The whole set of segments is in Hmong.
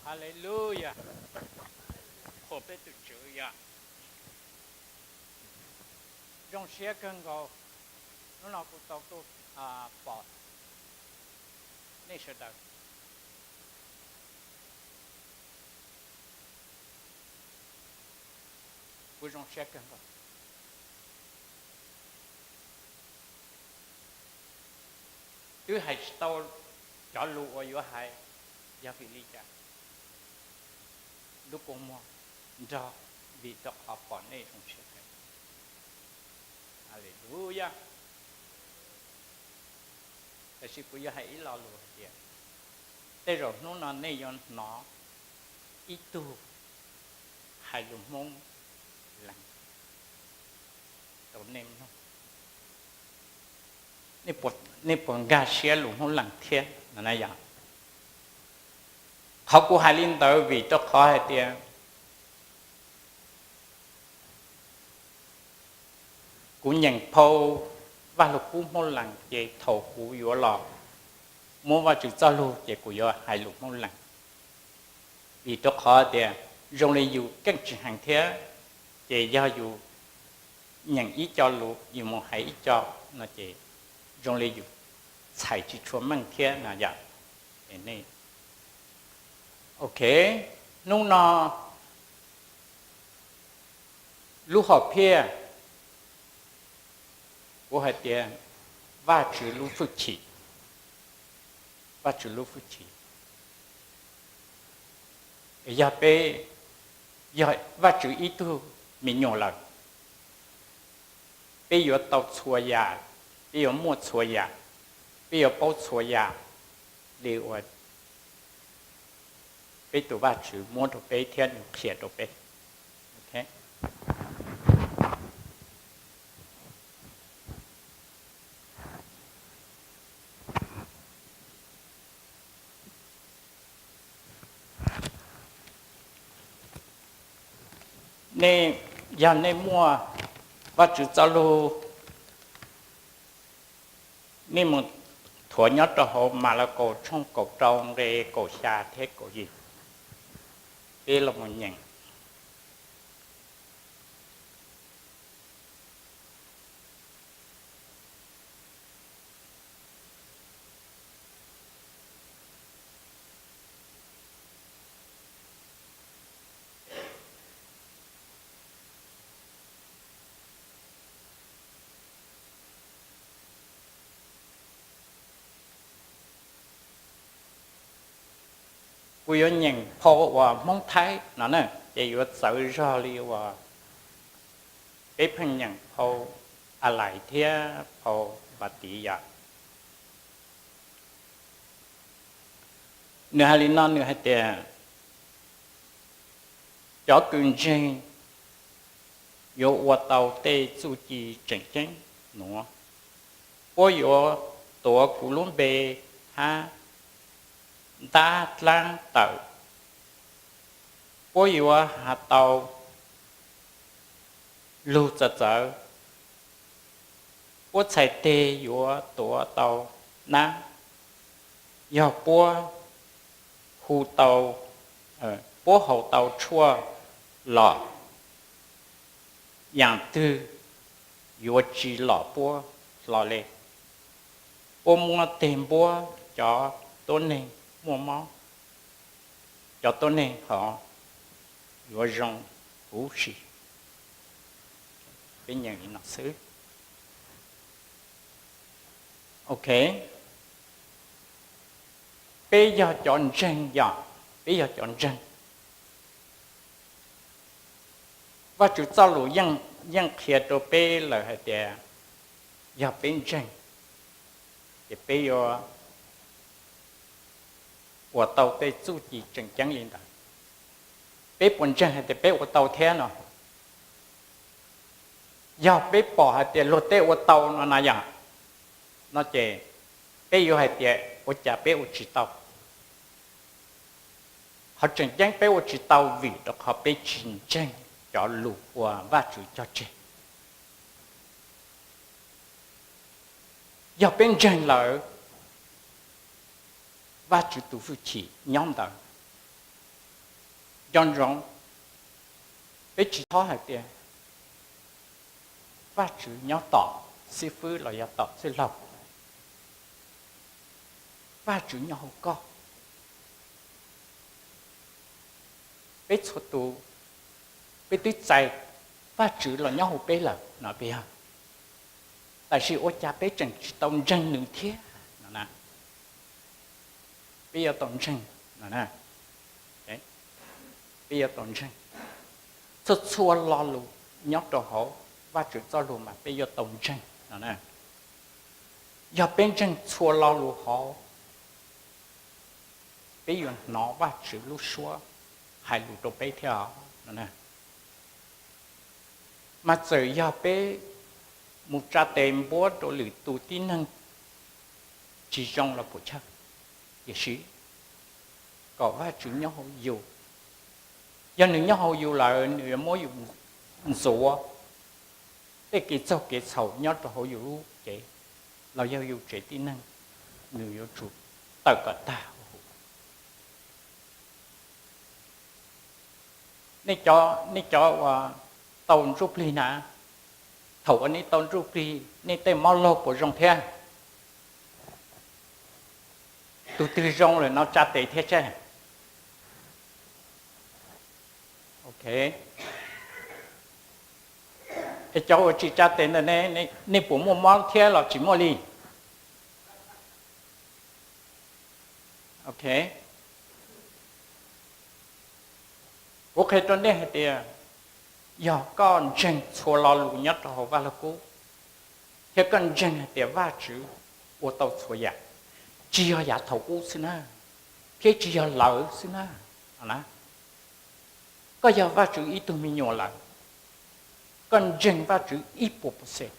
Haleluya. Qhuas peb tus Tswv yog zoo siab kawg nkaus. Hnub no kuv tau tuaj pom nej sawv daws, kuv zoo siab kawg nkaus. Twb hais tsis tau cov lus uas yuav hais, yog vim li cas? Lub kua muag nrog, vim rau qhov pom nej zoo siab kawg. Haleluya. Tab sis kuv yuav hais ib lo lus hais tias, tej zaum hnub no nej yuav hnov ib tug hais lus Hmoob lees rau nej mloog. Nej puas nkag siab lus Hmoob lees thiab no na yog? Qhov kuv hais li ntawd vim rau qhov hais tias kuv nyeem phau Vaj Lug Kub Hmoob Lees ces thaum kuv yuav los muab Vajtswv txoj lug ces kuv yuav hais lus Hmoob Lees. Vim rau qhov tias zoo li yus keej tsis heev thiab, ces yog yus nyeem ib co lus yus mus hais ib co no ces zoo li yus txhais tsis tshua meej thiab no yom. Ok, hnub no lub hom phiaj kuv hais tias Vajtswv lub hwj chim. Vajtswv lub hwj chim. Yog peb yog Vajtswv ib tug me nyuam lawm, peb yuav tau txhua yam, peb yuav muaj txhua yam, peb yuav paub txhua yam li uas peb tus Vajtswv muab rau peb thiab nws qhia rau peb. Nej, yog nej muaj Vajtswv txoj lug, nej mus thuav nyob rau hauv Malakaus tshooj kaum rau nqe kaum xya thiab kaum yim, peb los mus nyeem. Kuv yuav nyeem phau uas Hmoob Thaib no na, ces yuav txawv zog li uas peb pheej nyeem phau A Lais thiab phau Npas Tiv yom. Nws hais li no, nws hais tias, cov kws ntseeg yuav ua tau tej txuj ci tseem ceeb nuav. Puab yuav tuav kuv lub npe hab ntab dlaab tawm. Puab yuav has tau lug txawv txawv. Puab txhais teg yuav tuav tau nab. Yog puab hu tau, puab haus tau tshuaj los, yaam twg yuav tsi lom puab hlo le. Puab muab teg npuab cov tuab neeg muaj mob, cov tuab neeg hov yuav zoo huv si. Peb nyeem li no xwb. Ok, peb yog cov ntseeg yom, peb yog cov ntseeg. Vajtswv txoj lus yeej qhia rau peb lawm hais tias yog peb ntseeg ces peb yuav ua tau tej txuj ci tseem ceeb li ntawd. Peb puas ntseeg hais tias peb ua tau thiab no? Yog peb pom hais tias luag tej ua tau no na yom, no ces peb yuav hais tias ua cas peb ua tsis tau. Qhov tseem ceeb peb ua tsis tau vim rau qhov peb tsis ntseeg cov lus uas Vajtswv cog tseg. Yog peb ntseeg lawm, Vajtswv tus hwj chim nyob ntawd, Nco ntsoov, peb tsis txhob hais tias Vajtswv nyob tom xib fwb los yog tom txwj laug. Vajtswv nyob hauv koj. Peb txhua tus, peb twb txais Vajtswv los nyob hauv peb lawm no peb yog, tab sis ua cas peb tseem tsis tau ntseeg nws thiab no? Peb yuav tau ntseeg no. Peb yuav tau ntseeg txhua txhua lo lus nyob rau hauv Vajtswv txoj lus mas peb yuav tau ntseeg no. Yog peb ntseeg txhua lo lus hauv, peb yuav hnov Vajtswv lub suab hais lus rau peb thiab no. Mas txawm yog peb mus tsa tes npuab rau lwm tus tib neeg tsis zoo los puas chawj, tiam sis kom Vajtswv nyob hauv yus. Yog nws nyob hauv yus lawm, nws yuav muab yus ntxuav tej kev txaug kev txhaum nyob rau hauv yus lub cev los yog yus tsev tib neeg, nws yuav tsum tawm kom tag. Nej cov uas tau ntsuj plig na, thaum uas nej tau ntsuj plig nej tej mob laug puas zoo thiab? Tus twg zoo lawm no tsa tes thiab seb. Ok. Es cov uas tsis tsa tes ntawm ne, nej puas muaj mob thiab los tsis muaj li? Ok. Kuv qhia rau nej hais tias yog koj ntseeg txhua lo lus nyob rau hauv Vaj Lug Kub, thiab koj ntseeg hais tias Vajtswv ua tau txhua yam, tsis yog yav thaum ub xwb na, thiab tsis yog lawv xwb na. Koj yog Vajtswv ib tug me nyuam lawm, koj ntseeg Vajtswv ib puas percent.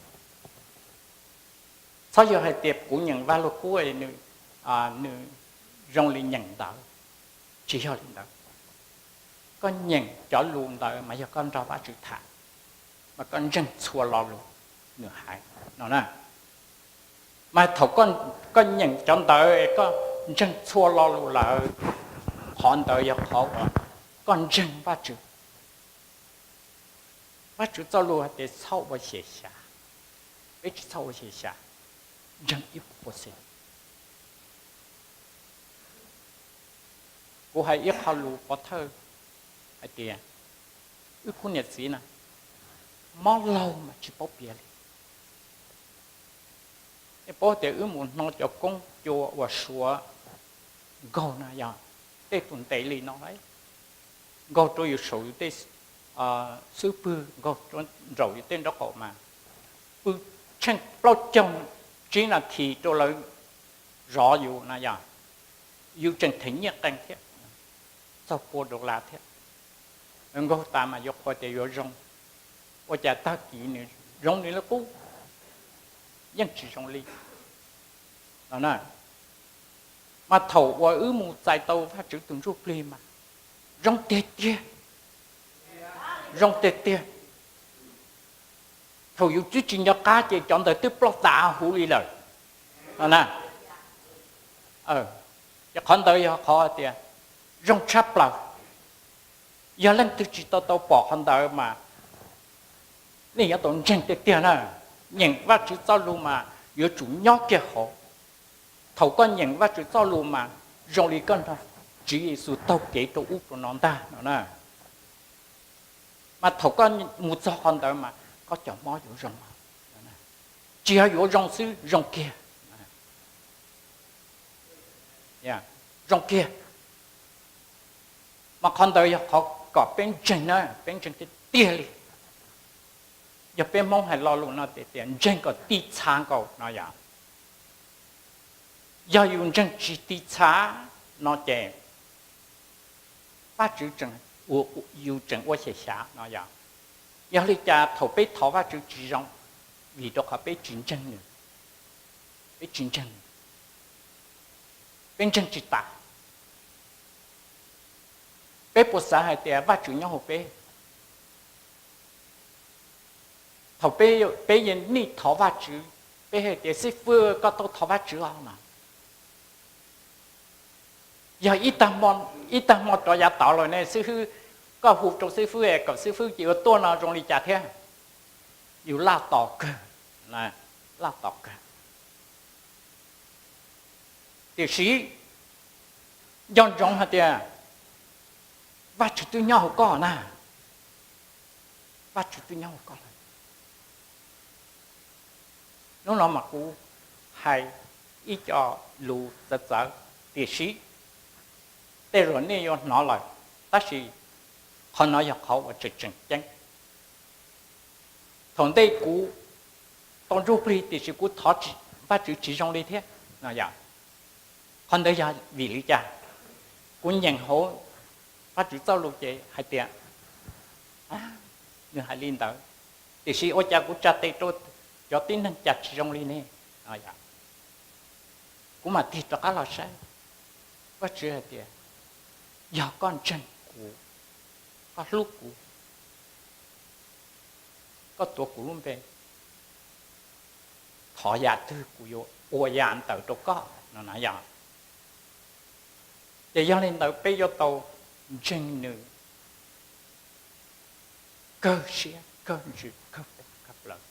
Txhob yog hais tias kuv nyeem Vaj Lug Kub, nws zoo li nyeem ntawv, tsis yog li ntawd. Koj nyeem cov lus ntawd mas yog koj nrog Vajtswv tham, mas koj ntseeg txhua lo lus nws hais no na. Mas thaum koj nyeem cov ntawd, koj ntseeg txhua lo lus lawm, qhov ntawd yog qhov uas koj ntseeg Vajtswv. Vajtswv txoj lus hais tias txhob ua xyem xyav, peb tsis txhob ua xyem xyav, ntseeg ib puas percent. Kuv hais ib qho lus pov thawj hais tias wb khub niam txiv na, mob laug mas tsis paub piav li. Nej paub tias wb mus hno cov koob cua uas Suav nkaug na yog tej tus ntev li no, nkaug rau yus saum yus tej xub pwg, nkaug nraum yus tej nraub qaum mas pw tsheej plaub caug tsib nas this rau lawv zov yus na yog, yus tseem them nyiaj qees thiab, txog pua dollar thiab. Nkaug tas mas yuav qhuas tias yuav zoo, ua cas tag kis nws zoo li lawv qub, yeej tsis zoo li no na. Mas thaum uas wb mus txais tau Vajtswv tus ntsuj plig mas zoo tiag tiag, zoo tiag tiag. Thaum yus twb tsis nco qab ces cov ntawd twb ploj tas huv li lawm no na. Ces qhov ntawd yog qhov tias zoo tshaj plaws. Yog leej twg tsis tau tau pom qhov ntawd mas nej yuav tau ntseeg tiag tiag na. Nyeem Vajtswv txoj lus mas yuav tsum nyob kiag hauv. Thaum koj nyeem Vajtswv txoj lus mas zoo li koj nrog Tswv Yexus taug kev rau ub rau no ntag no na. Mas thaum koj mus txog qhov ntawd mas koj cov mob yuav zoo, tsis yog yuav zoo xwb, zoo kiag, zoo kiag. Mas qhov ntawd yog qhov kom peb ntseeg na, peb ntseeg tiag tiag li. Yog peb Hmoob hais lo lus no tias ntseeg kom ti txha nkaus no yog. Yog yus ntseeg tsis ti txha no ces Vajtswv tseem, yus tseem ua xyem xyav no yog. Yog li cas thaum peb thov Vajtswv tsis zoo? Vim rau qhov peb tsis ntseeg nws, peb tsis ntseeg, peb ntseeg tsis tas. Peb puas xav hais tias Vajtswv nyob hauv peb? Thaum peb, peb yeej nim thov Vajtswv, peb hais tias xib fwb koj tau thov Vajtswv os no. Yog ib tag hmo rov yav tod lawm ne xib fwb, Koj hu rau xib fwb es kom xib fwb ces yuav tuaj no zoo li cas thiab? Yus laj tos kawg, laj tos kawg. Tiam sis nco ntsoov hais tias Vajtswv twb nyob hauv koj na, Vajtswv twb nyob hauv koj lawm. Hnub no mas kuv hais ib co lus txawv txawv, tiam sis tej zaum nej yuav hnov lawm, tab sis qhov no yog qhov uas tseem tseem ceeb. Thaum ntej kuv tau ntsuj plig tiam sis kuv thov Vajtswv tsis zoo li thiab no yom. Qhov ntawd yog vim li cas? Kuv nyeem hauv Vajtswv txoj lus ces hais tias nws hais li ntawd, tiam sis ua cas kuv tsa tes rau cov tib neeg cas tsis zoo li ne? Kuv mam tig rov qab los saib, Vajtswv hais tias yog koj ntseeg kuv, koj hlub kuv, koj tuav kuv lub npe, thov yam twg kuv yuav ua yam ntawd rau koj no na yom. Ces yog li ntawd peb yuav tau ntseeg nws kawg siab kawg ntsws kawg pam kawg plawv,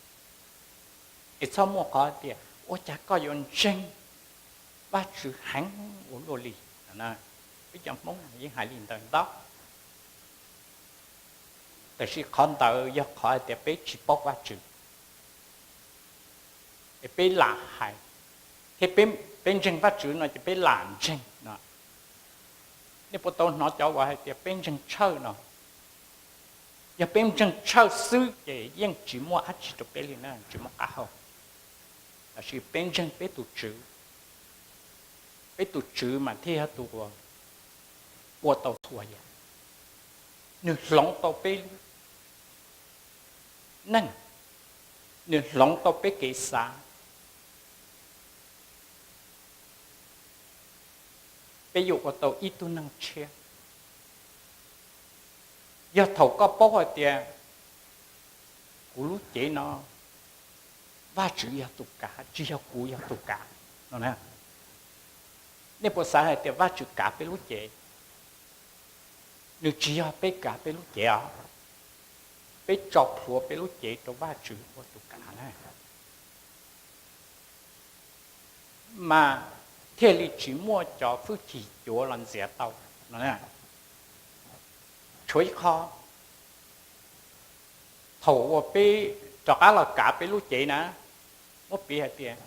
es txhob muaj qhov tias ua cas koj yuav ntseeg Vajtswv heev ua luaj li. Peb cov Hmoob yeej hais li ntawd ntau, tiam sis qhov ntawd yog qhov hais tias peb tsis paub Vajtswv es peb lam hais, thiab peb ntseeg Vajtswv no ces peb lam ntseeg no. Nej puas tau hnov cov uas hais tias peb ntseeg tshawj no? Yog peb ntseeg tshawj xwb ces yeej tsis muaj dab tsi rau peb li na, tsis muaj qab hau. Tab sis peb ntseeg peb tus Tswv, peb tus Tswv mas thiaj yog tus uas ua tau txhua yam. Nws hloov tau peb lub neej, nws hloov tau peb kev xav, peb yuav ua tau ib tug neeg tshiab. Yog thaum koj paub hais tias kuv lub cev no Vajtswv yog tus kav, tsis yog kuv yog tus kav no, nej puas xav hais tias Vajtswv kav peb lub cev? Nws tsis yog peb kav peb lub cev os, peb tso plhuav peb lub cev rau Vajtswv ua tus kav na, mas thiaj li tsis muaj cov hwj chim cuav los ntxias tau no. Tshuav ib qho, thaum uas peb rov qab los kav peb lub cev na, muab piv hais tias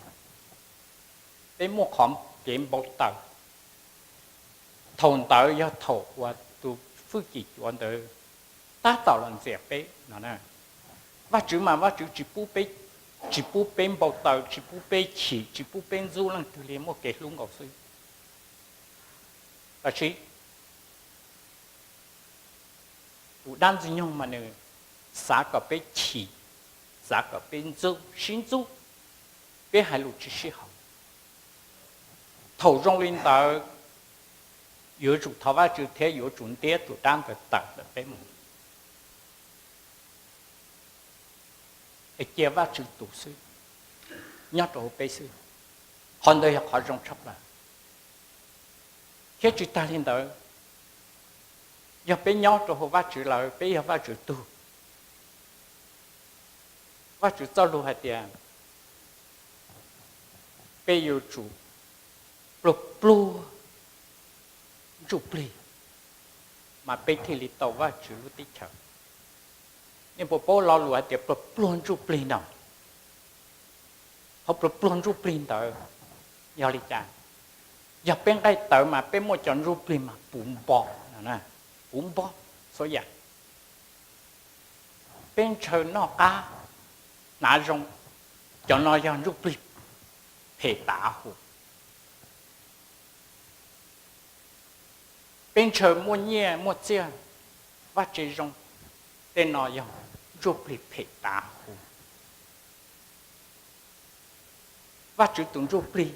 peb muaj qhov kev npau taws, thaum ntawd yog thaum uas tus hwj chim cuav ntawd tab tom los ntxias peb no. Vajtswv mas Vajtswv tsis pub peb, tsis pub peb npau taws, tsis pub peb chim, tsis pub peb ntxub leej twg li, muaj kev hlub nkaus xwb. Tab sis tus dab ntxwg nyoog mas nws xav kom peb chim, xav kom peb ntxub, sib ntxub, peb hais lus tsis sib haum. Thaum zoo li ntawd, yuav tsum thov Vajtswv thiab yuav tsum ntiab tus dab ntawd tawm ntawm peb mus, es cia Vajtswv tus xwb nyob rau hauv peb xwb. Qhov ntawd yog qhov zoo tshaj plaws. Thiab tsis tag li ntawd, yog peb nyob rau hauv Vajtswv lawm, peb yog Vajtswv tug, Vajtswv txoj lus hais tias peb yuav tsum pluag pluag ntsuj plig, mas peb thiaj li tau Vajtswv lub teb chaws. Nej puas paub lo lus hais tias pluag pluag ntsuj plig no? Qhov pluag pluag ntsuj plig ntawd yog li cas? Yog peb nqaij tawv mas peb muaj cov ntsuj plig mas puv npo, puv npo txhua yam. Peb ntshaw noj qab hnav zoo, cov no yog ntsuj plig phem tas huv. Peb ntshaw muaj nyiaj muaj txiaj, vaj tse zoo, tej no yog ntsuj plig phem tas huv. Vajtswv tus ntsuj plig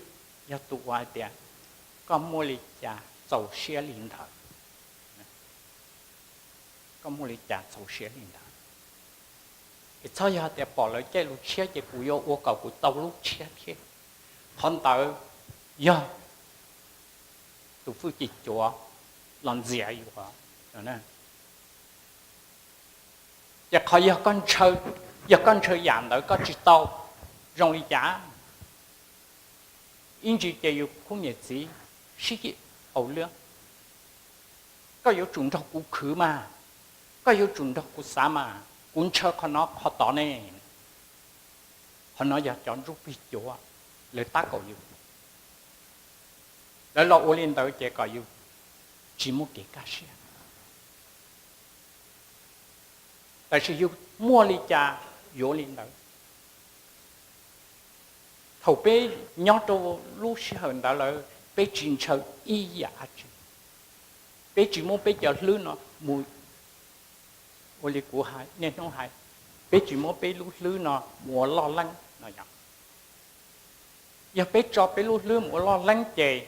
yog tus uas hais tias koj muaj li cas txaus siab li ntawd. Koj muaj li cas txaus siab li ntawd. Es txhob yog tias pom lawv caij lus tshiab ces kuv yuav ua kom kuv tau lub tshiab thiab. Qhov ntawd yog tus hwj chim cuav los ntxias yus. Ces qhov yog koj ntshaw yam ntawd koj tsis tau zoo li cas, ib ntsis ces yus khub niam txiv sib hau lwj. Koj yuav tsum nrog kuv khwv mas, koj yuav tsum nrog kuv xav mas, kuv ntshaw qhov no qhov tod ne. Qhov no yog cov ntsuj plig cuav, lawv tab kaum yus, lawv los ua li ntawd ces kom yus tsis muaj kev kaj siab. Tab sis yus muaj li cas yuav li ntawd. Thaum peb nyob rau lub sij hawm ntawd lawm peb tsis ntshaw ib yam dab tsi, peb tsis muab peb cov hlwb no mus, ua li kuv hais niaj hnub hais, peb tsis muab peb lub hlwb no mus ua loj leeb no yog. Yog peb tso peb lub hlwb mus ua loj leeb ces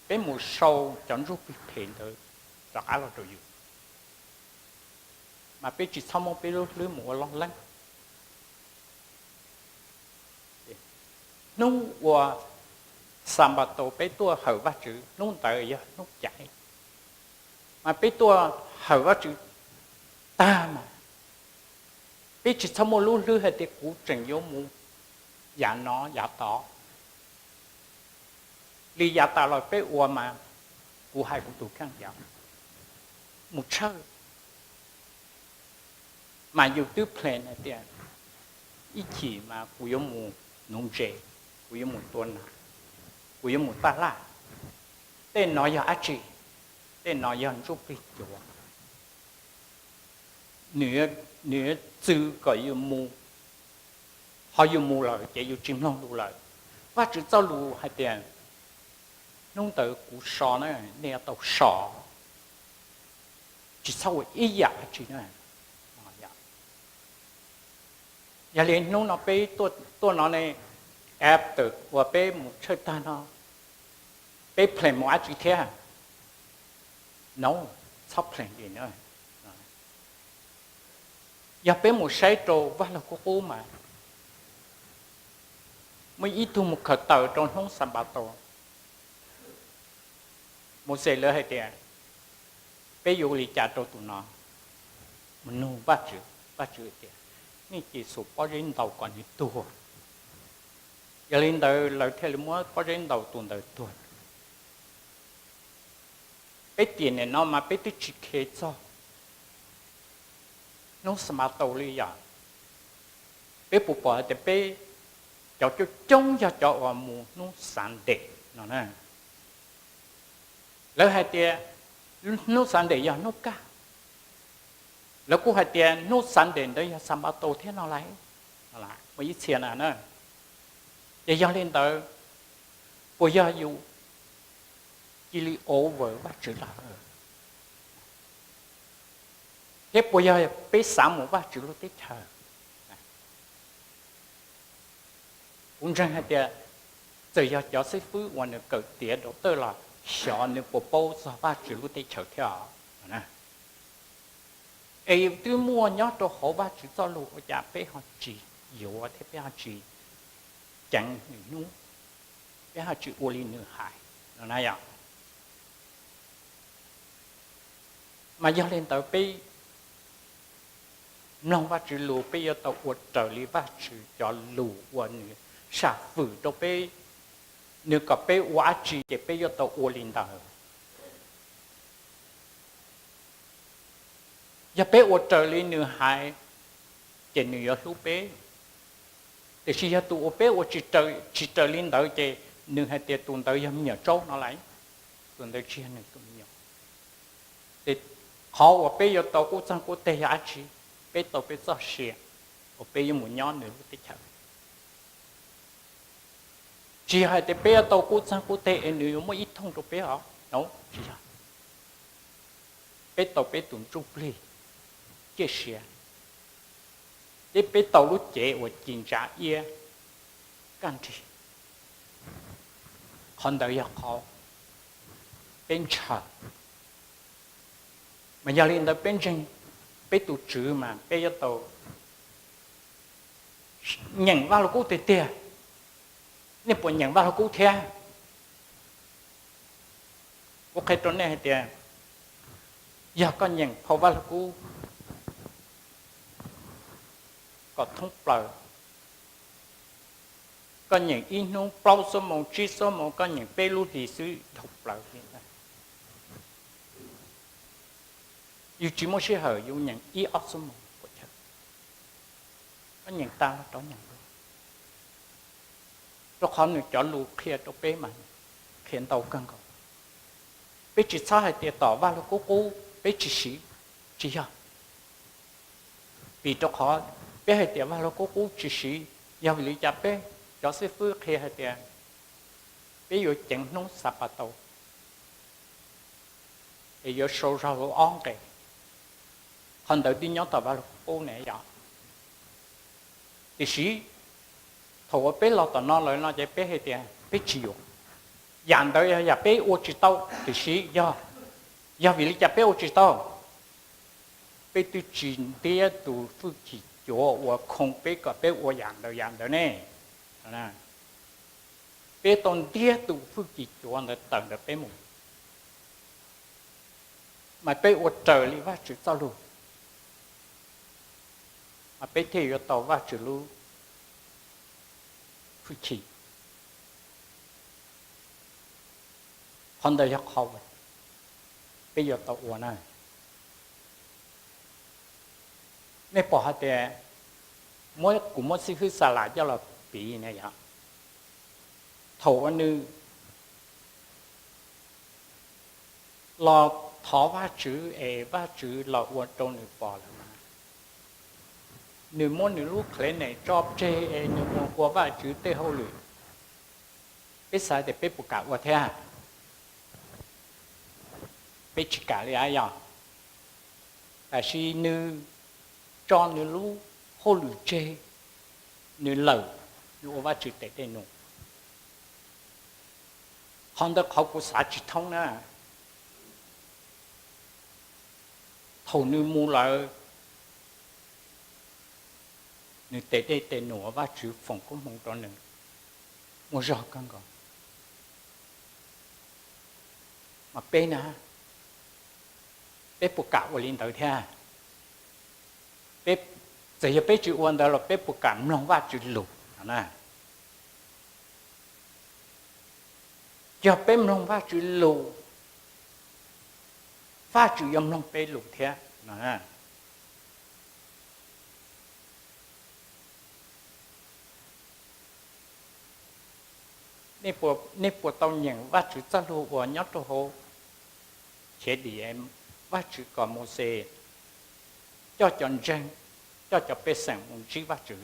peb mus sau cov ntsuj plig phem ntawd rov qab los rau yus, mas peb tsis txhob muab peb lub hlwb mus ua loj leeb. Hnub ua Xanpataus peb tuaj hawm Vajtswv, hnub ntawd yog hnub caiv, mas peb tuaj hawm Vajtswv tag mas peb tsis txhob muaj lub hlwb hais tias kuv tseem yuav mus yav no yav tod. Li yav tas los peb ua mas kuv hais kuv tus kheej tias mus tshawj, mas yus twb plan hais tias ib chim mas kuv yuav mus nuv ntses, kuv yuav mus tua nas, kuv yuav mus taj laj. Tej no yog dab tsi? Tej no yog ntsuj plig cuav, nws yuav txwv kom yus mus, ho yus mus lawm ces yus tsis mloog lus lawm. Vajtswv txoj lus hais tias hnub ntawd kuv so na, nej yuav tau so, tsis txhob ua ib yam dab tsi na. Yog li hnub no peb tuaj no ne, after uas peb mus tshawj tag no, peb plan mus dab tsi thiab? No, txhob plan li na. Yog peb mus saib rau Vaj Lug Kub qub mas muaj ib tug mus khaws taws rau hnub Xanpataus. Mauxes lawv hais tias peb yuav ua li cas rau tus no? Mus nug Vajtswv, Vajtswv tias nej cia li xuas pob zeb ntaus kom nws tuag. Yog li ntawd lawv thiaj li muab pob zeb ntaus tus ntawd tuag. Peb tiam nim no mas peb twb tsis khe txog hnub Xanpataus li yom. Peb puas pom hais tias peb cov coob coob yog cov uas mus hnub Sunday no na. Lawv hais tias hnub Sunday yog hnub kaj. Lawv kuj hais tias hnub Sunday ntawd yog Xanpataus thiab no lauj. Muaj ib txhia na. Ces yog li ntawd, puas yog yus cia li over Vajtswv lawm? Thiab puas yog peb xav mus Vajtswv lub teb chaws? Kuv ntseeg hais tias txawm yog cov xib fwb uas nws kawm tiav doctor los xyov nws puas paub txog Vajtswv lub teb chaws thiab os. Es twb muaj nyob rau hauv Vajtswv txoj lus ua cas peb ho tsis yuav thiab peb ho tsis ceev nws hnub, peb ho tsis ua li nws hais no na yom? Mas yog li ntawd peb mloog Vajtswv lus peb yuav tau ua raws li Vajtswv cov lus uas nws sam fwm rau peb, nws kom peb ua dab tsi ces peb yuav tau ua li ntawd. Yog peb ua raws li nws hais, ces nws yuav hlub peb. Tiam sis yog tus uas peb ua tsis raws li ntawd ces nws hais tias tus ntawd yog me nyuam tsaub no lauj, tus ntawd tsis yog nws tus me nyuam. Ces qhov uas peb yuav tau qub txeeg qub teg yog dab tsi? Peb tau peb txoj sia uas peb yuav mus nyob nws lub teb chaws. Tsis yog hais tias peb yuav tau qub txeeg qub teg es nws yuav muaj ib thooj rau peb os, no tsis yog. Peb tau peb tus ntsuj plig ciaj sia, thiab peb tau lub cev uas ci ntsa iab kaj nrig. Qhov ntawd yog qhov peb ntshaw. Mas yog li ntawd peb ntseeg peb tus Tswv mas peb yuav tau nyeem Vaj Lug Kub tiag tiag. Nej puas nyeem Vaj Lug Kub thiab? Kuv qhia rau nej hais tias yog koj nyeem phau Vaj Lug Kub kom thoob plaws. Koj nyeem ib hnub plaub xuab moos tsib xuab moos, koj nyeem peb lub hlis xwb dhau plaws li ntag. Yus tsis muaj sij hawm yus nyeem ib ob xuab moos, koj nyeem tag rov nyeem dua, rau qhov nws cov lus qhia rau peb mas qhia ntau kawg nkaus. Peb tsis txhob hais tias tom Vaj Lug Kub Qub peb tsis siv, tsis yog. Vim rau qhov peb hais tias Vaj Lug Kub Qub tsis siv, yog vim li cas peb cov xib fwb qhia hais tias peb yuav ceev hnub Xanpataus es yuav sau zog lus ob nqe, qhov ntawd twb nyob tom Vaj Lug Kub Qub ne yom. Tiam sis thaum uas peb los tom no lawm no ces peb hais tias peb tsis yuav, yam ntawd yog yam peb ua tsis tau. Tiam sis yog, yog vim li cas peb ua tsis tau? Peb twb tsis ntiab tus hwj chim cuav uas khoo peb kom peb ua yam ntawd yam ntawd ne. Peb tau ntiab tus hwj chim cuav ntawd tawm ntawm peb mus, mas peb ua raws li Vajtswv txoj lus, mas peb thiaj yuav tau Vajtswv lub hwj chim. Qhov ntawd yog qhov peb yuav tau ua na. Nej pom hais tias muab, kuv muab xib fwb Xa Las coj los piv ne yom, thaum uas nws los thov Vajtswv es Vajtswv los ua rau nws pom lawm mas nws muab nws lub khev nees tso tseg es nws mus ua Vajtswv tej hauj lwm. Peb xav tias peb puas kam ua thiab? Peb tsis kam li a yog. Tab sis nws tso nws lub hauj lwm tseg, nws lawm, nws ua Vajtswv tes dej num. Qhov ntawd qhov kuv xav tsis thoob na. Thaum nws mus lawm, nws tes dej tes num, Vajtswv foom koob hmoov rau nws muaj zog kawg nkaus. Mas peb na, peb puas kam ua li ntawd thiab? Peb, txawm yog peb tsis ua ntawd los peb puas kam mloog Vajtswv lus no na? Yog peb mloog Vajtswv lus, Vajtswv yuav mloog peb lus thiab no. Nej puas tau nyeem Vajtswv txoj lus uas nyob rau hauv Khiav Dim, Vajtswv kom Mauxes coj cov ntseeg, coj cov pej xeem mus ntsib Vajtswv?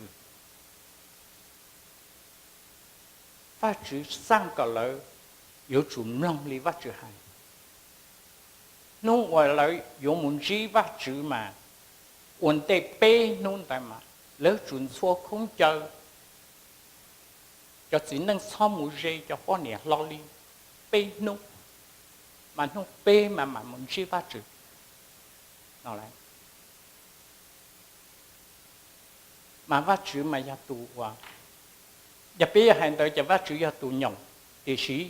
Vajtswv xaj kom lawv yuav tsum mloog li Vajtswv hais. Hnub uas lawv yuav mus ntsib Vajtswv mas ua ntej peb hnub ntawd mas lawv tsum ntxhua khaub ncaws, cov txiv neej txhob mus ze cov poj niam hlo li peb hnub, mas hnub peb mas mam mus ntsib Vajtswv no. Mas Vajtswv mas yog tus uas, yog peb yuav hais ntawd ces Vajtswv yog tus nyoos, tiam sis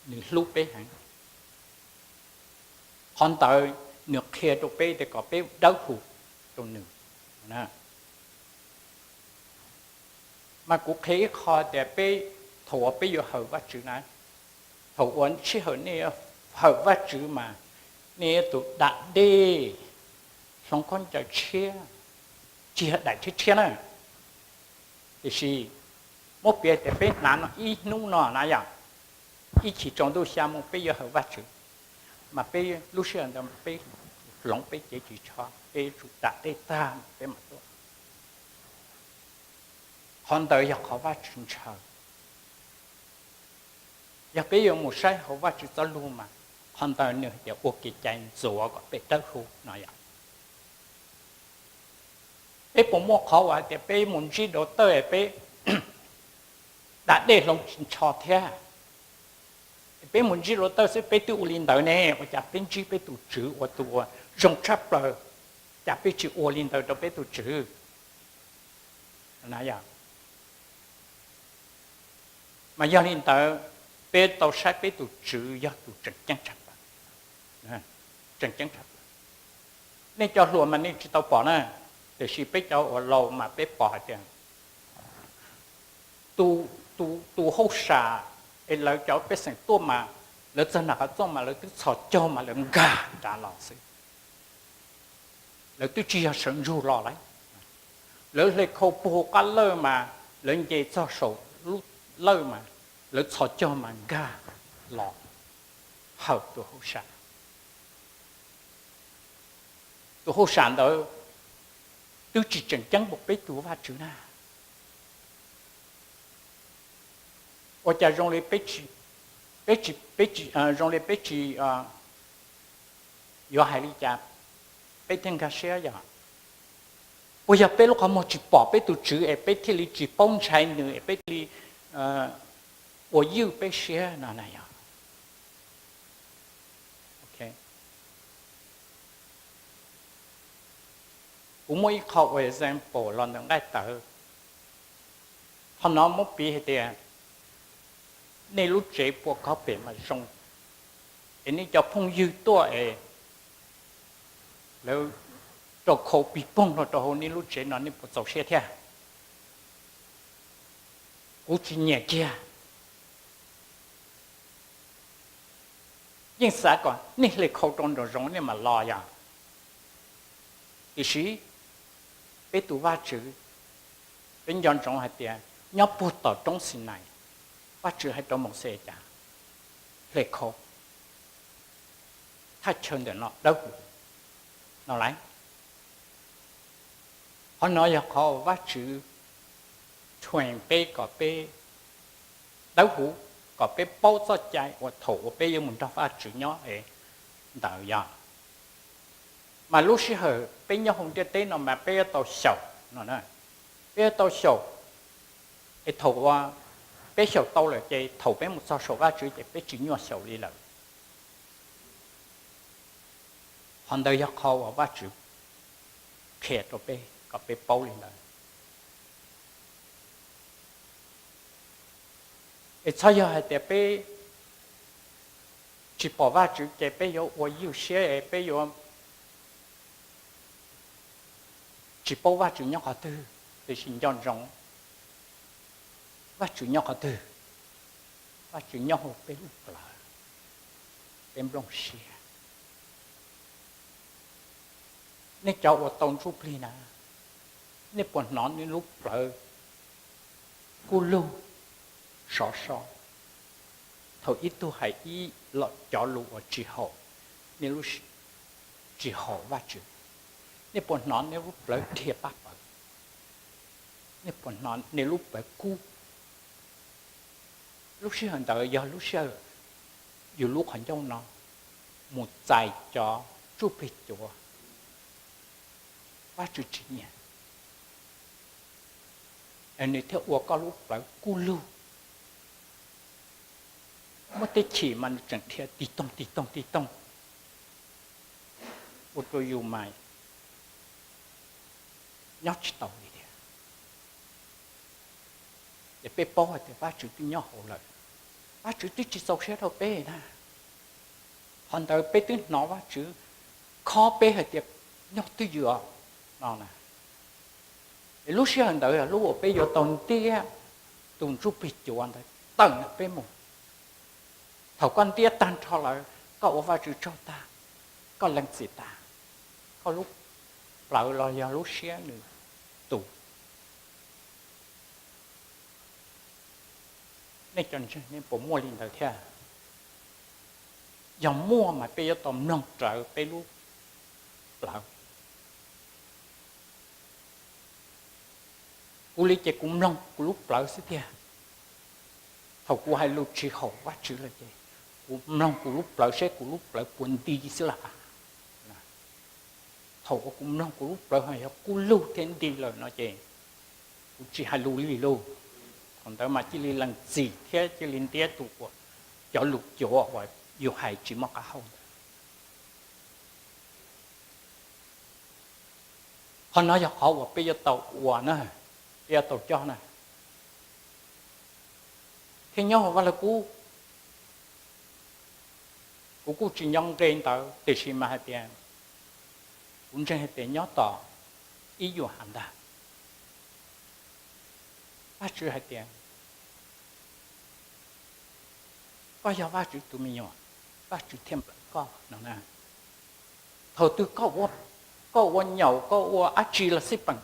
nws hlub peb heev. Qhov ntawd nws qhia rau peb tias kom peb dawb huv rau nws. Mas kuv qhia ib qho tias peb, thaum uas peb yuav hawm Vajtswv na, thaum uas sij hawm nej hawm Vajtswv mas nej tus da dej hloov khaub ncaws tshiab, tsis yog daim tshiab tshiab na. Tiam sis muab piav tias peb hnav no ib hnub no na yom, ib chim tsaus ntuj xya moo peb yuav hawm Vajtswv, mas peb lub sij hawm ntawd peb hloov peb cev ris tsho, peb yuav tsum da dej tag peb mam tuaj. Qhov ntawd yog qhov Vajtswv ntshaw. Yog peb yuav mus saib hauv Vajtswv txoj lus mas qhov ntawd nws hais tias ua kev cai ntxuav kom peb dawb huv no yom. Peb puas muaj qhov uas hais tias peb mus ntsib dau tawj peb da dej hloov tsho thiab? Peb mus ntsib dau tawj xwb peb twb ua li ntawd ne, ua cas peb ntsib peb tus Tswv uas tus uas zoo tshaj plaws, cas peb tsis ua li ntawd rau peb tus Tswv? Mas yog li ntawd, peb tau saib peb tus Tswv yog tus tseem ceeb tshaj plaws, tseem ceeb tshaj plaws. Nej cov hluas mas nej tsis tau pom na, Tiam sis peb cov uas laus mas peb pom hais tias tus, tus hauj sam es lawv cov pej xeem tuaj mas lawv txog nram qhov txooj mas lawv twb txhos caug mas lawv nkag rov los xwb. Lawv twb tsis yog sawv ntsug los lawm. Lawv hle khau puag qab lawj mas lawv nce txog saum lub lawj mas lawv txhos caug mas nkag los hawm tus hauj sam. Tus hauj sam ntawd twb tsis tseem ceeb npaum peb tus Vajtswv na. Ua cas zoo li peb tsis, peb tsis, peb tsis, zoo li peb tsis yuav hais li cas peb thiaj nkag siab yog? Puas yog peb lub qhov muag tsis pom peb tus Tswv es peb thiaj li tsis paub ntshai nws es peb thiaj li ua ywj peb siab no na yog? Kuv muaj ib qho ua example los ntawm nqaij tawv. Qhov no muab piv hais tias nej lub tsev puas khob pem mas zoo, es nej cov phooj ywg tuaj es lawv rau khau pig poog los rau hauv nej lub tsev no nej puas txaus siab thiab? Kuv tsis nyiam kiag. Yeej xav kom nej hle khau rau nraum zoov nej mam los yog. Tiam sis peb tus Vajtswv, peb nco ntsoov hais tias nyob puag tom roob Xinais, Vajtswv hais rau Mauxes cas? Hle khau. Thaj chaw ntawm no dawb huv no lauj. Qhov no yog qhov uas Vajtswv train peb kom peb dawb huv, kom peb paub txoj cai uas thaum uas peb yuav mus nrog Vajtswv nyob es ntawd yog. Mas lub sij hawm peb nyob hauv ntiaj teb no mas peb yuav tau xyaum no, peb yuav tau xyaum. Es thaum uas peb xyaum tau lawm ces thaum peb mus txog saum Vajtswv ces peb tsis nyuaj xyaum li lawm. Qhov ntawd yog qhov uas Vajtswv qhia rau peb kom peb paub li ntawd. Es txhob yog hais tias peb tsis pom Vajtswv ces peb yuav ua ywj siab es peb yuav tsis paub Vajtswv nyob qhov twg. Tiam sis nco ntsoov, Vajtswv nyob qhov twg? Vajtswv nyob hauv peb lub plawv, peb nplooj siab. Nej cov uas tau ntsuj plig na, nej puas hnov nej lub plawv kub lug sov so thaum ib tug hais ib lo cov lus uas tsis haum, nej lub, tsis haum Vajtswv? Nej puas hnov nej lub plawv dhia pab pawv? Nej puas hnov nej lub plawv kub? Lub sij hawm ntawd yog lub sij hawm yus lub qhov ncauj no mus txais cov ntsuj plig cuav, Vajtswv tsis nyiam, es nws thiaj ua koj lub plawv kub lug. Muaj tej chim mas nws tseem dhia tig toog tig toog tig toog, ua rau yus mas nyob tsis tau li thiab. Ces peb paub hais tias Vajtswv twb nyob hauv lawm, Vajtswv twb tsis txaus siab rau peb na. Qhov ntawd peb twb hnov Vajtswv khob peb hais tias nyob twj ywm no na. Es lub sij hawm ntawd yog lub uas peb yuav tau ntiab tus ntsuj plig cuav ntawd tawm ntawm peb mus. Thaum koj ntiab tag nrho lawm, koj ua Vajtswv tsaug tag, koj lees txim tag, koj lub plawv los yog lub siab nws tu. Nej cov ntseeg nej puas muaj li ntawd thiab? Yog muaj mas peb yuav tau mloog rawv peb lub plawv. Kuv li ces kuv mloog kuv lub plawv xwb tiag. Thaum kuv hais lus tsis haum Vajtswv lawm ces kuv mloog kuv lub plawv seb kuv lub plawv puas nti xwb las. Thaum uas kuv mloog kuv lub plawv ho yog kub lug thiab nti lawm no ces kuv tsis hais lus li lauj. Thaum ntawd mas cia li lees txim thiab cia li ntiab tus uas cov lus cuav uas yus hais tsis muaj qab hau ntawd. Qhov no yog qhov uas peb yuav tau ua na, peb yuav tau coj na. Thiab nyob hauv Vaj Lug Kub, kuv kuj tsis nco nqe ntawd tiam sis mas hais tias kuv ntseeg hais tias nyob tom ib yuam has ntag. Vajtswv hais tias, koj yog Vajtswv tus me nyuam, Vajtswv thiaj nplawm koj no na. Thaum twg koj ua nyaum, koj ua dab tsi los xij peem,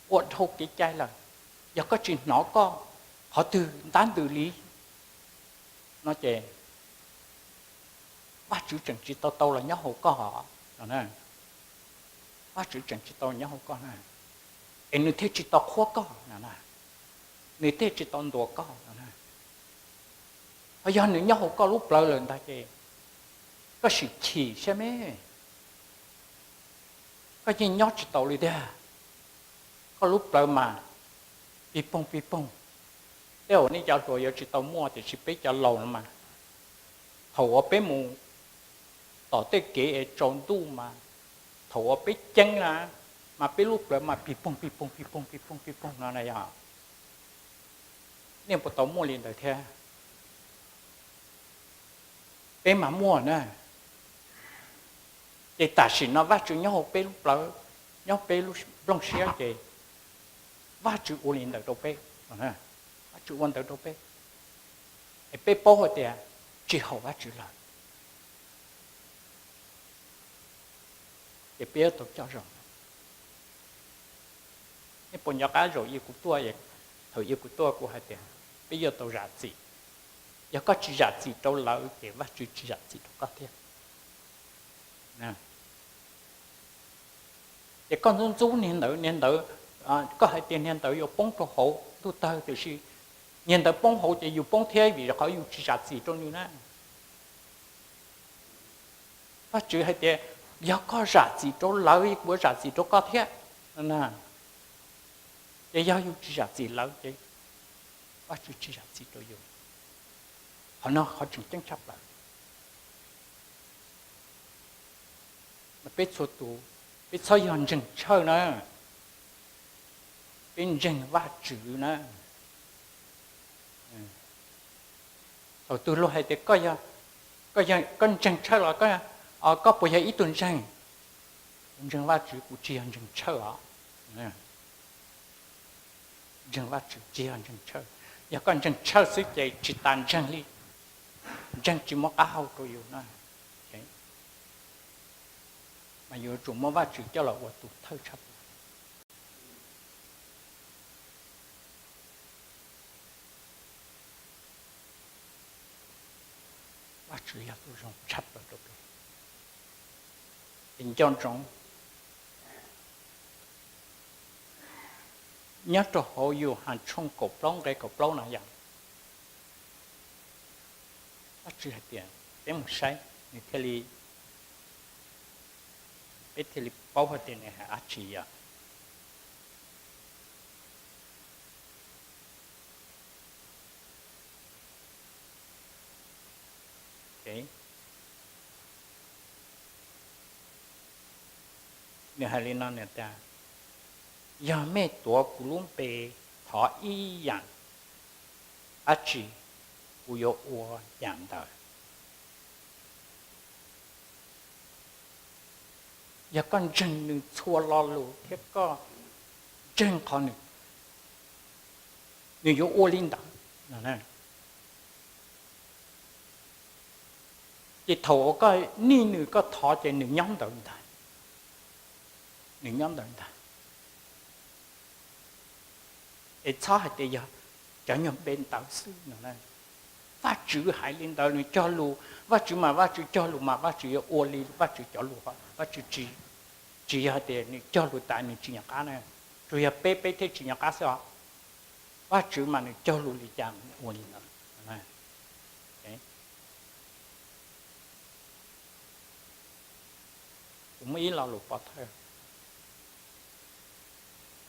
ua dhau kev cai lawm, yog koj tsis hnov koj qhov twg ntab ntws li no ces Vajtswv tseem tsis tau tau los nyob hauv koj no. Vajtswv tseem tsis tau nyob hauv koj na, es nws thiaj tsis tau qhuab koj no, nws thiaj tsis tau ntuas koj no. Ho yog nws nyob hauv koj lub plawv lawm ntag ces koj sim chim saib me, koj yeej nyob tsis tau li tiag. Koj lub plawv mas pig poog pig poog. Tej zaum nej cov hluas yuav tsis tau muaj tiam sis peb cov laus no mas, thaum uas peb mus tom tej kev es tsaus ntuj mas, thaum uas peb ceeb na, mas peb lub plawv mas pig poog pig poog pig poog pig poog pig poog no na yog. Nej puas tau muaj li ntawd thiab? Peb mas muaj na. Ces tam sim no Vajtswv nyob hauv peb lub plawv, nyob peb lub nplooj siab ces Vajtswv ua li ntawd rau peb, Vajtswv ua ntawd rau peb, es peb paub hais tias tsis haum Vajtswv lawm, ces peb yuav tau coj zoo. Nej puas nco qab zaum ib kuv tuaj, thaum ib kuv tuaj kuv hais tias peb yuav tau zam txim. Yog koj tsis zam txim rau lawv ces Vajtswv tsis zam txim rau koj thiab. Ces koj ntxub ntxub niag ntawd, niag ntawd, koj hais tias niag ntawd yuav poob rau hauv ntuj tawg tiam sis niag ntawd poob hauv ces yus poob thiab vim qhov yus tsis zam txim rau nws na. Vajtswv hais tias yog koj zam txim rau lawv kuv zam txim rau koj thiab. Ces yog yus tsis zam txim lawv ces Vajtswv tsis zam txim rau yus. Qhov no qhov tseem ceeb tshaj plaws. Peb txhua tus, peb txhob yog ntseeg tshawj na, peb ntseeg Vajtswv na. Thaum twg luag hais tias koj ntseeg tshawj los koj puas yog ib tug ntseeg? Kuv ntseeg Vajtswv, kuv tsis yog ntseeg tshawj os. Ntseeg Vajtswv tsis yog ntseeg tshawj. Yog koj ntseeg tshawj xwb ces tsis tas ntseeg li, ntseeg tsis muaj qab hau rau yus na. Mas yuav tsum muab Vajtswv coj los ua tus thawj tshaj plaws. Vajtswv yog tus zoo tshaj plaws rau peb. Ces nco ntsoov, nyob rau hauv Yauhas tshooj kaum plaub nqe kaum plaub no yog Vajtswv hais tias peb mus saib, nws thiaj li, peb thiaj li paub hais tias nws hais dab tsi yog. Nws hais li no nws tias, yog mej tuav kuv lub npe thov ib yam dab tsi, kuv yuav ua yam ntawd. Yog koj ntseeg nws txhua lo lus thiab koj ntseeg qhov nws, nws yuav ua li ntawd. Ces thaum uas koj nij nws koj thov ces nws nyob ntawd ntag. Nws nyob ntawd ntag. Es txhob hais tias yog cov nyuag npe ntawd xwb no. Vajtswv hais li ntawd nws cog lus, Vajtswv mas Vajtswv cog lus mas Vajtswv yuav ua li Vajtswv cov lus, Vajtswv tsis, tsis yog tias nws cog lus tas nws tsis nco qab na, tsuas yog peb peb thiaj tsis nco qab xwb os. Vajtswv mas nws cog lus li cas nws ua li ntawd. Kuv muaj ib lo lus pov thawj,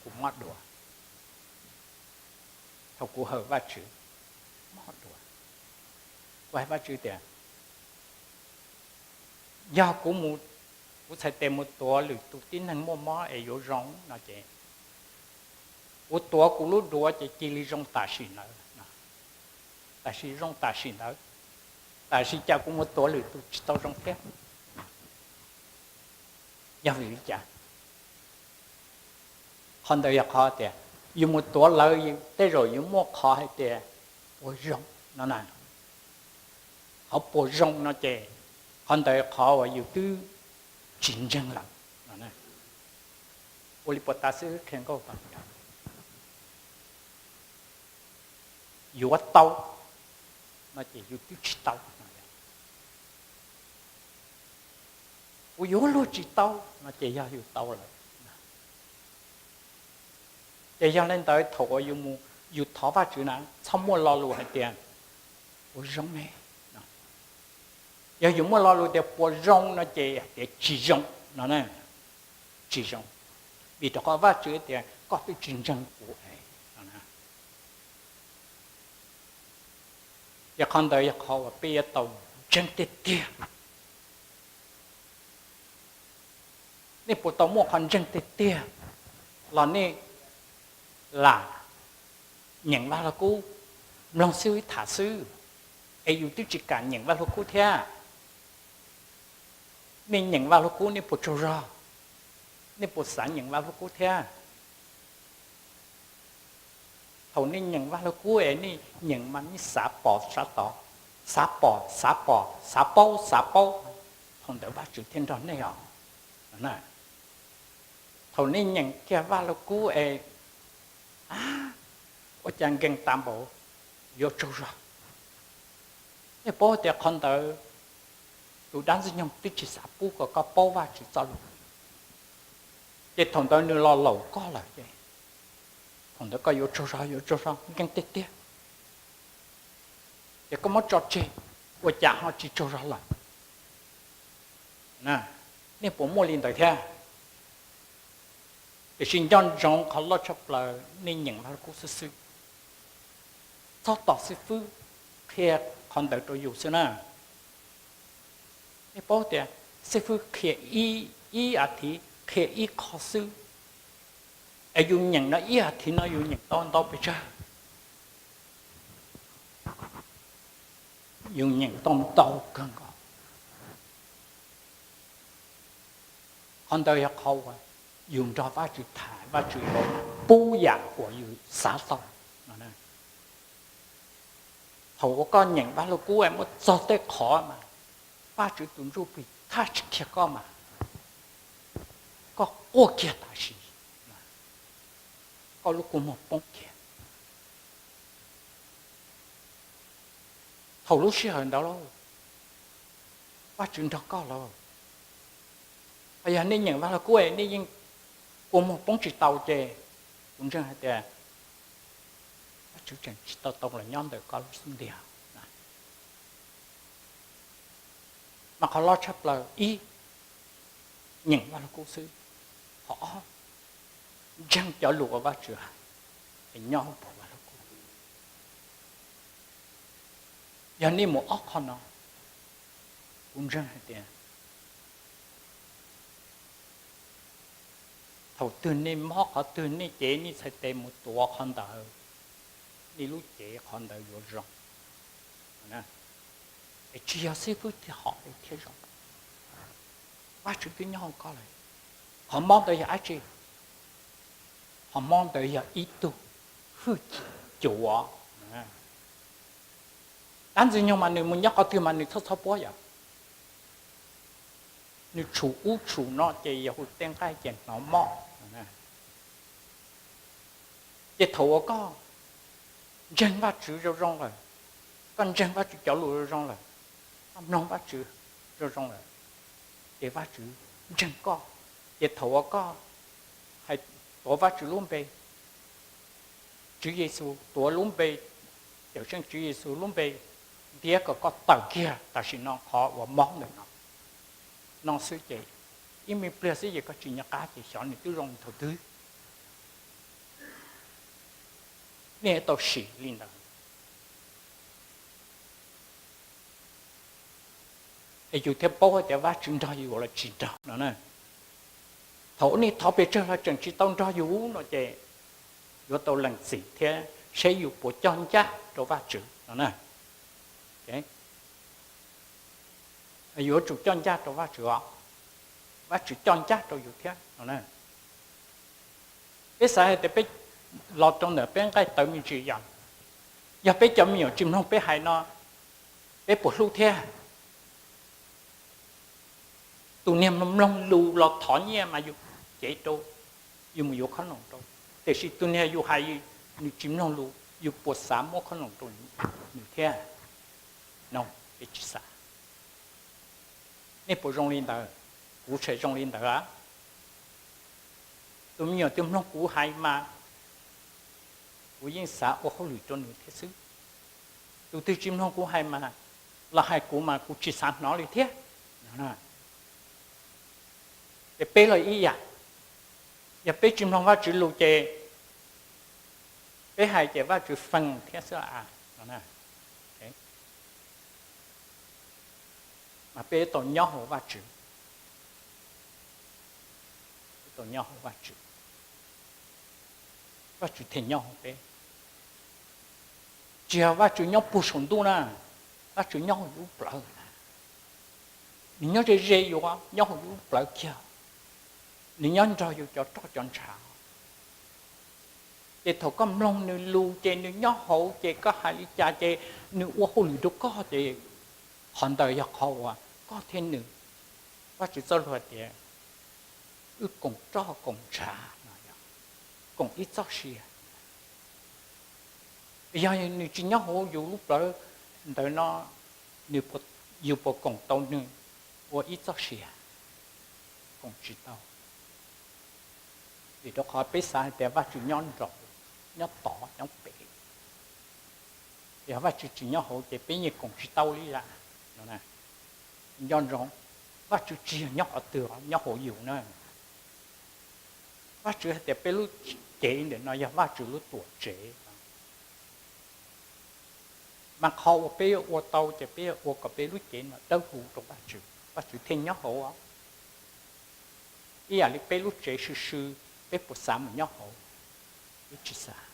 kuv mob dua. Thaum kuv hawm Vajtswv, mob dua, kuv hais Vajtswv tias, yog kuv mus, kuv txhais tes mus tuav lwm tus tib neeg muaj mob es yuav zoo no ces, kuv tuav kuv lub duav ces cia li zoo tam sim ntawd, tam sim zoo tam sim ntawd, tam sim cas kuv mus tuav lwm tus tsis tau zoo thiab. Yog vim li cas? Qhov ntawd yog qhov tias yus mus tuav lawv, tej zaum yus muaj qhov hais tias puas zoo no na. Qhov puas zoo no ces qhov ntawd qhov uas yus twb tsis ntseeg lawm no. Ua li puas tas xwb qhia nkauj, yuav tau no ces yus twb tsis tau. Kuv yuav luag tsis tau no ces yog yus tau lawm. Ces yog li ntawd thaum uas yus mus, yus thov Vajtswv na, txhob muaj lo lus hais tias puas zoo ne. Yog yus muaj lo lus tias puas zoo no ces hais tias tsis zoo no, tsis zoo. Vim rau qhov Vajtswv tias koj twb tsis ntseeg kuv no. Ces qhov ntawd yog qhov uas peb yuav tau ntseeg tiag tiag. Nej puas tau muaj qhov ntseeg tiag tiag los nej lam nyeem Vaj Lug Kub, mloog xib hwb tham xwb, es yus twb tsis kam nyeem Vaj Lug Kub thiab? Nej nyeem Vaj Lug Kub nej puas tsaug zog? Nej puas xav nyeem Vaj Lug Kub thiab? Thaum nej nyeem Vaj Lug Kub es nej nyeem mas nej xav pom xav tod, xav pom xav pom, xav paub xav paub, thaum ntawd Vajtswv thiaj nrog nej os. Thaum nej nyeem kiag Vaj Lug Kub es ua cas nkees tas npaum, yuav tsaug zog. Nej paub tias qhov ntawd tus dab ntxwg nyoog twb tsis xav pub kom koj paub Vajtswv txoj lus, ces thaum ntawd nws los laum koj lawm ces thaum ntawd koj yuav tsaug zog, yuav tsaug zog nkees tiag tiag. Ces koj muab tso tseg, ua cas ho tsis tsaug zog lawm? Nej puas muaj li ntawd thiab? Tiam sis nco ntsoov qhov loj tshaj plaws, nej nyeem Vaj Lug Kub xwb xwb, txhob tos xib fwb qhia qhov ntawd rau yus xwb na. Nej paub tias xib fwb qhia ib, ib as thiv qhia ib qho xwb, es yus nyeem no ib as thiv no yus nyeem tau ntau pes tsawg? Yus nyeem tau ntau kawg nkaus. Qhov ntawd yog qhov uas yus nrog Vajtswv tham, Vajtswv yuav pub yam uas yus xav tau no. Thaum uas koj nyeem Vaj Lug Kub es muaj txog tej qhov mas Vajtswv tus Ntsuj Plig tsis qhia koj mas koj quaj kiag tam sim, koj lub kua muag poob kiag. Thaum lub sij hawm ntawd lauj, Vajtswv nrog koj lauj. Ho yog nej nyeem Vaj Lug Kub es nej yeej kua muag poob tsis tau ces kuv ntseeg hais tias Vajtswv tseem tsis tau tau los nyob ntawm koj lub xub ntiag. Mas qhov loj tshaj plaws ib, nyeem Vaj Lug Kub xwb. Qhov ob, ntseeg cov lus uas Vajtswv hais es nyob hauv paus Vaj Lug Kub. Yog nej mus ob qho no, kuv ntseeg hais tias thaum twg nej mob qhov twg nej cev nej txhais tes mus tuav qhov ntawd, nej lub cev qhov ntawd yuav zoo. Es tsis yog xib fwb thiaj hom thiab zoo, Vajtswv twb nyob hauv koj lawm. Qhov mob ntawd yog dab tsi? Qhov mob ntawd yog ib tug hwj chim cuav. Dab ntxwg nyoog mas nws mus nyob qhov twg mas nws txhob txhob puab yom. Nws tshum ub tshum no ces yog hu tej nqaij ces hnov mob. Ces thaum uas koj ntseeg Vajtswv zoo zoo lawm, koj ntseeg Vajtswv cov lus zoo zoo lawm, koj mloog Vajtswv zoo zoo lawm, ces Vajtswv ntseeg koj. Ces thaum uas koj hais, tuav Vajtswv lub npe, Tswv Yexus tuav lub npe, Cawmseej Tswv Yexus lub npe, ntiab kom koj tawm kiag tam sim no qhov uas mob ntawm no, no xwb ces ib me pliag xwb ces koj tsis nco qab ces xyov nws twb zoo thaum twg. Nej tau sim li ntawd es yus thiaj paub hais tias Vajtswv nrog yus los tsis nrog no na. Thaum nej thov pes tsawg los tseem tsis tau nrog yus no ces yuav tau lees txim thiab seb yus puas coj ncaj rau Vajtswv no na. Yuav tsum coj ncaj rau Vajtswv os, Vajtswv coj ncaj rau yus thiab no na. Peb xav hais tias peb los rau ntawm peb nqaij tawv me ntsis yog, yog peb cov me nyuam tsis mloog peb hais no, peb puas hlub thiab? Tus niag mloog lus los thov nyiaj mas yus cev rau, yus mus yuav khob noom rau. Tiam sis tus niag yus hais nws tsis mloog lus, yus puas xav muab khob noom rau nws thiab? No, peb tsis xav. Nej puas zoo li ntawd? Kuv tseem zoo li ntawd. Tus me nyuam twg mloog kuv hais mas kuv yeej xav ua hauj lwm rau nws thiab xwb. Tus twg tsis mloog kuv hais mas, los hais kuv mas kuv tsis xav hnov li thiab. Ces peb los ib yam, yog peb tsis mloog Vajtswv lus ces peb hais ces Vajtswv fees thiab xwb. Mas peb tau nyob hauv Vajtswv, tau nyob hauv Vajtswv, Vajtswv thiaj nyob hauv peb. Tsis yog Vajtswv nyob puag saum ntuj na, Vajtswv nyob hauv yus lub plawv. Nws nyob ze ze yus, nyob hauv yus lub plawv kiag, nws nyob nrog yus cov roj cov ntshav. Ces thaum koj mloog nws lus ces nws nyob hauv, ces koj hais li cas ces nws ua hauj lwm rau koj ces qhov ntawd yog qhov uas koj thiab nws, Vajtswv txoj lus hais tias wb koom roj koom ntshav no, koom ib txoj sia. Yog nws tsis nyob hauv yus lub plawv ntawd no, nws, yus puas koom tau nws ua ib txoj sia? Koom tsis tau. Vim rau qhov peb xav hais tias Vajtswv nyob nraud, nyob tod nyob pem. Yog Vajtswv tsis nyob hauv ces peb yeej koom tsis tau li lawm no. Nco ntsoov, Vajtswv tsis yog nyob qhov twg, nyob hauv yus na. Vajtswv hais tias peb lub cev ntawm no yog Vajtswv lub tuam tsev. Mas qhov uas peb yuav ua tau ces peb yuav ua kom peb lub cev no dawb huv rau Vajtswv, Vajtswv thiaj nyob hauv. Ib yam li peb lub tsev sw sw, peb puas xav mus nyob hauv? Peb tsis xav.